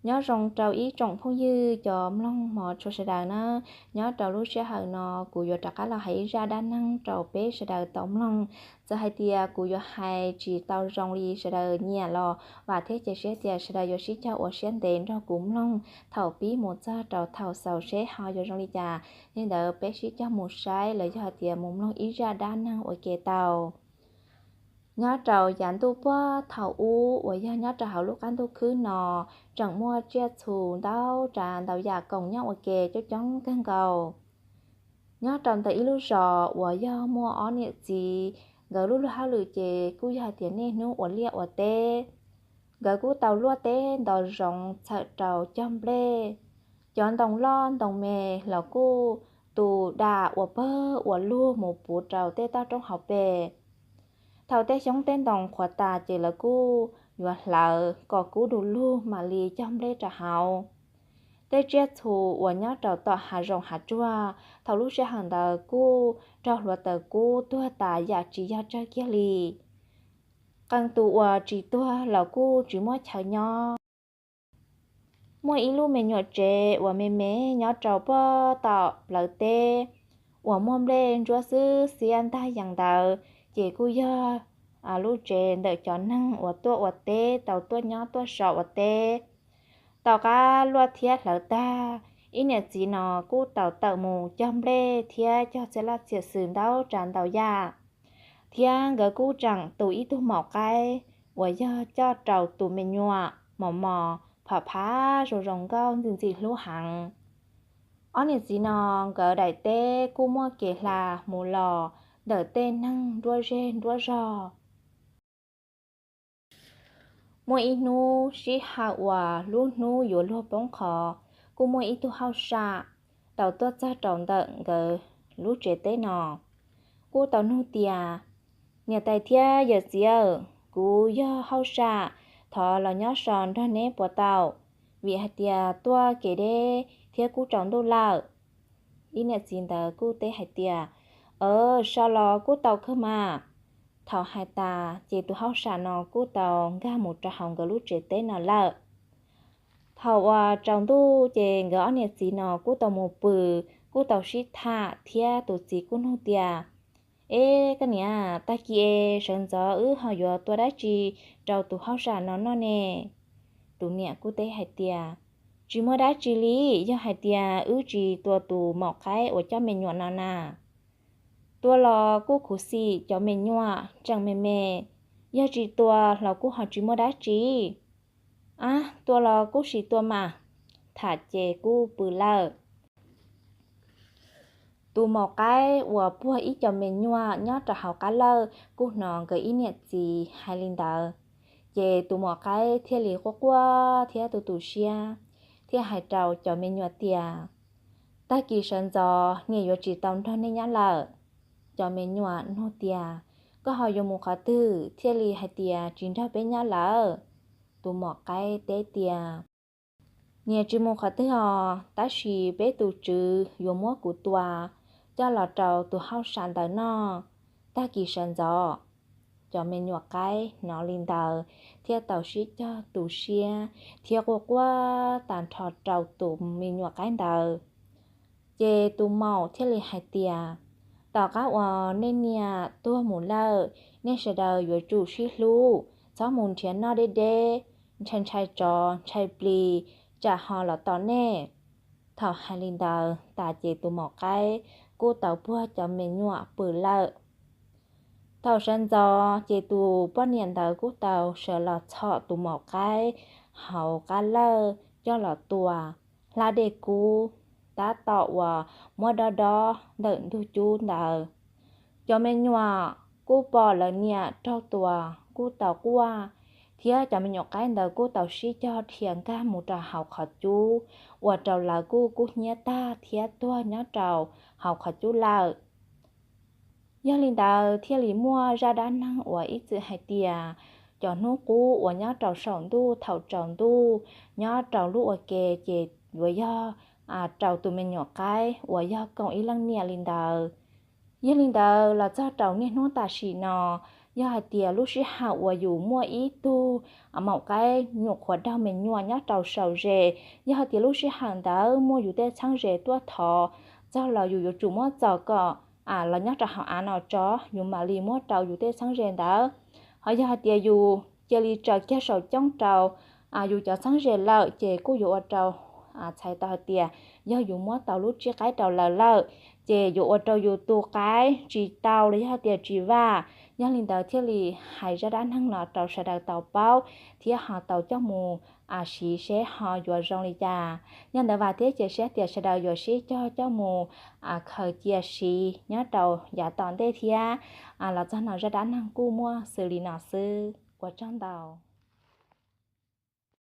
Nyob zoo rau ib tsoom phooj ywg cov mloog hmov tshua sawv daws na. Nyob rau lub sij hawm no kuv yuav rov qab los hais ib zaj dab neeg rau peb sawv daws tau mloog. Txawm hais tias kuv yuav hais tsis tau zoo li sawv daws nyiam los vam thiab cia siab tias sawv daws yuav sib cog ua siab ntev nrog kuv mloog thaum pib mus txog rau thaum xaus seb ho yuav zoo li cas. Yog li ntawd peb sib cog mus saib los yog hais tias mus mloog ib zaj dab neeg ua ke tau. Nyob rau yav ntuj puag thaum ub uas yog nyob rau hauv lub qab ntuj khwb no, tseem muaj tsiaj txhu ntau tsav ntau yam koom nyob ua ke coob coob kawg nkaus. Nyob rau ntawm ib lub zos uas yog muaj ob niam txiv, nkawd lub luag hauj lwm ces kuj yog hais tias niaj hnub ua liaj ua teb. Nkawd kuj tau luaj teb nto zoov txhawm rau cog nplej. Cov ntoo loj ntoo me los kuj tu dam ua pawg ua lug mus puv rau tej toj roob hauv pes. Thaum tej xyoob tej ntoo qhuav tas ces lawv kuj yuav hlawv kom kub du lug mam li cog nplej rau hauv. Tej tsiaj txhu uas nyob rau tom hav zoov hav tsuag thaum lub sij hawm ntawd kuj raug hluav taws kub tuag tas yam tsis yog tsawg kiag li. Qee tus uas tsis tuag los kuj tsis muaj chaw nyob. Muaj ib lub me nyuam tsev uas me me nyob rau puag tom plawv teb uas muaj nplej ntsuab xwb xiab ntag yees ntawd, ces kuj yog lub tsev ntawm cov neeg uas tuaj ua teb tau tuaj nyob tuaj so ua teb. Tom qab luaj thiab hlawv tag, ib niam txiv no kuj tau tawm mus cog nplej thiab cog txhiaj laj txhiaj xwm ntau tsav ntau yam, thiab nkawd kuj tseem tu ib tug maum qaib uas yog coj rau tus me nyuam mos mos pham phav zoo zoo nkauj ntxim ntxim hlub heev. Ob niam txiv no nkawd daim teb kuj muaj kev hla mus los ntawm tej neeg nruab zej nruab zog. Muaj ib hnub sij hawm uas lub hnub yuav luag poob qho, kuj muaj ib tug hauj sam tau tuaj txog rau ntawm nkawd lub tsev teb no, kuj tau nug tias, Niam tais thiab yawm txiv, kuv yog hauj sam, thov los nyob so nrog neb puas tau? Vim hais tias tuaj kev deb thiab kuj tsaus ntuj lawm. Ib niam txiv ntawd kuj teb hais tias, Aw, so los kuj tau kawg mas. Thaum hais tas ces tus hauj sam no kuj tau nkag mus rau hauv nkawd lub tsev teb no lawm. Thaum uas tsaus ntuj ces nkawd ob niam txiv no kuj tau mus pw, kuj tau sib tham thiab tus txiv kuj nug tias, Eb, koj niam, tag kis es sawv ntxov wb ho yuav tua dab tsi rau tus hauj sam no noj ne? Tus niam kuj teb hais tias, Tsis muaj dab tsi li, yog hais tias wb tsis tua tus maum qaib uas coj me nyuam no na. Tua los kuj khuv xim cov me nyuam tseem me me, yog tsis tua los kuj ho tsis muaj dab tsi. Ab, tua los kuj sim tua mas. Tham ces kuj pw lawm. Tus maum qaib uas puag ib co me nyuam nyob rau hauv qab lawj kuj hnov nkawd ib niam txiv hais li ntawd, ces tus maum qaib thiaj li quaj quaj thiab tu tu siab, thiaj hais rau cov me nyuam tias, Tag kis sawv ntxov niam yuav tsis tau nrog nej nyob lawm. Cov me nyuam nug tias, Koj ho yuav mus qhov twg thiaj li hais tias tsis nrog peb nyob lawm? Tus maum qaib teb tias, Niam tsis mus qhov twg os, tab sis peb tus tswv yuav muab kuv tua coj los rau tus hauj sam ntawd noj tag kis sawv ntxov. Cov me nyuam qaib hnov li ntawd thiaj tau sib cog tu siab thiab quaj quaj tag nrho rau tus me nyuam qaib ntawd. Ces tus maum thiaj li hais tias, Tom qab uas nej niam tuag mus lawm, nej sawv daws yuav tsum sib hlub, txhob mus nrhiav noj deb deb, ntshai ntshai tsov ntshai plis, tsam ho los tom nej. Thaum hais li ntawd tas ces tus maum qaib kuj tau puag cov me nyuam pw lawm. Thaum sawv ntxov ces tus poj niam ntawd kuj tau sawv los txhom tus maum qaib hauv qab lawj coj los tua, hla dej kub, tab tom uas muab dob dob ntawm ntug cub ntawd. Cov me nyuam kuj pom lawv niam raug tua kuj tau quaj, thiab cov me nyuam qaib ntawd kuj tau sib cog dhia nkag mus rau hauv qhov cub, ua rau lawv kuj kub hnyiab tag thiab tuag nyob rau hauv qhov cub lawm. Yog li ntawd thiaj li muaj zaj dab neeg uas ib txwm hais tias, cov hnub qub uas nyob rau saum ntuj thaum tsaus ntuj, nyob rau lub ua ke ces yuav yog rau tus me nyuam qaib uas yog koom ib leej niam li ntawd. Yog li ntawd los txog rau niaj hnub tam sim no, Yog hais tias lub sij hawm uas yus muaj ib tug maum qaib nyuam qhuav daug me nyuam nyob rau saum zes, yog hais tias lub sij hawm ntawd muaj yus tej txheeb ze tuaj thov txog los yus yuav tsum muab txo kom los nyob rau hauv av no tso, yus mam li muab rau yus tej txheeb ze ntawd. Ho yog hais tias yus cia li tsaws kiag saum coob rau yus cov txheeb ze lawm ces kuj yuav ua rau txhais tau hais tias yog yus muab tau lub tsib qaib rau lawv lawm, ces yuav ua rau yus tus qaib tsis tau los yog hais tias tsis vaj. Yog li ntawd thiaj li hais zaj dab neeg no rau sawv daws tau paub thiab ho tau coj mus siv seb ho yuav zoo li cas. Yog ntawd vam thiab cia siab tias sawv daws yuav sib cog coj mus khaws cia siv nyob rau yav tom ntej thiab. Los txog no zaj dab neeg kuj muaj xws li no xwb, ua tsaug ntau.